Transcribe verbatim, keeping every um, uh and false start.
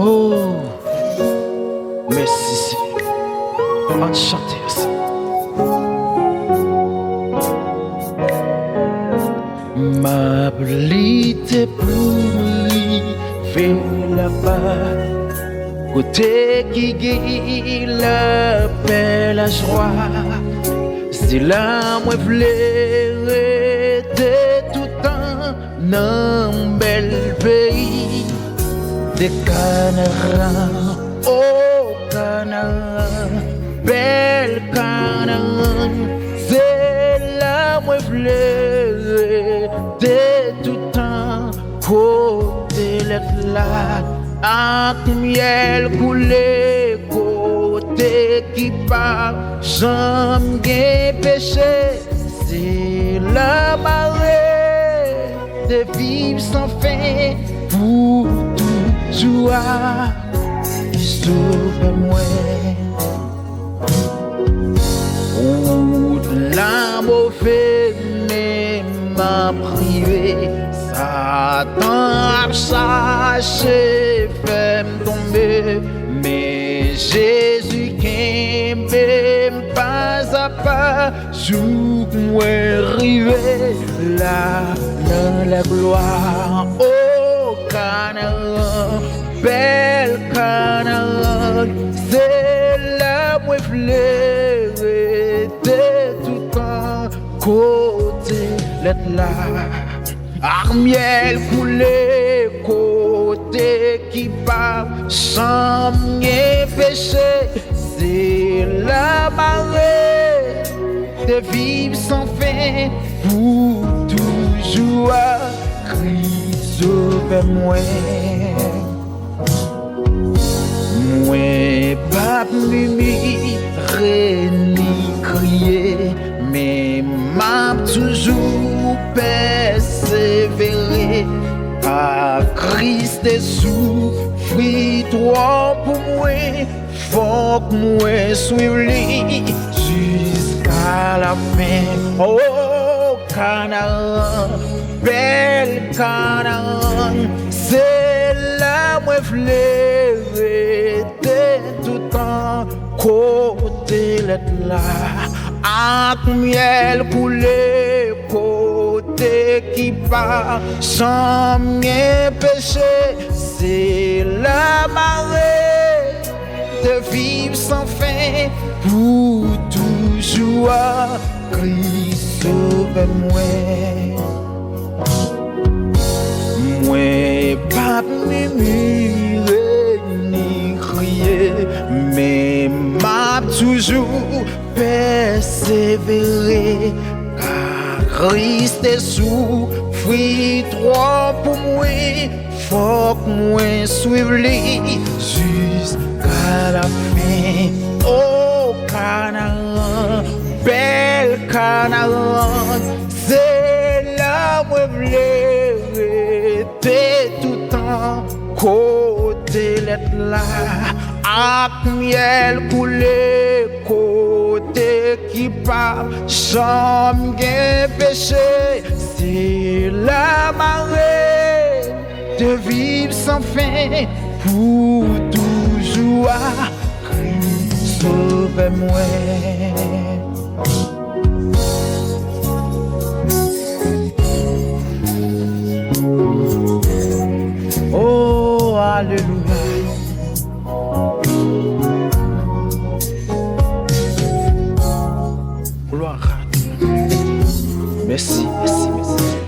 Oh, mèsi Senyè. Ann chante ansanm. M ap lite pou m rive laba, kote ki gen lapè, lajwa. Se la mwen vle rete toutan, nan bèl peyi de Kanaran. O Kanaran, bèl Kanaran, se la mwen vle rete toutan, kote lèt la ak myèl koule, kote ki pa janm gen peche. Se la m a rete viv san fen pou toujou a Sovè mwen. Wout la move, men m ap rive. Satan ap chache fè m tonbe, men Jezi kenbe m pa a pa. Jouk mwen rive la nan laglwa. O Kanaran, bèl Kanaran, se la mwen vle rete toutan, kote lèt la ak myèl koule, kote ki pa janm gen peche. Se la m a rete viv san fen pou toujou a Kris Sovè mwen. Mwen p ap mimire ni kriye, men m ap toujou pèsevere. Ka Kris te soufri twò pou mwen, fòk mwen swiv li jiska lafen. O Kanaran, bèl Kanaran, se la mwen vle rete toutan, kote lèt la ak myèl koule, kote ki pa janm gen peche. Se la m a rete viv san fen pou toujou a Kris Sovè mwen. Mwen p ap mimire ni kriye, men m ap toujou pèsevere. Ka Kris te soufri twò pou mwen, fòk mwen swiv li jiska lafen. O Kanaran, bèl Kanaran, se la mwen vle rete toutan, kote lèt la ak myèl koule, kote ki pa janm gen peche. Se la m a rete viv san fen pou toujou a Kris Sovè mwen. Oh, alelouya. Glwa a Dye. Mèsi, mèsi, mèsi.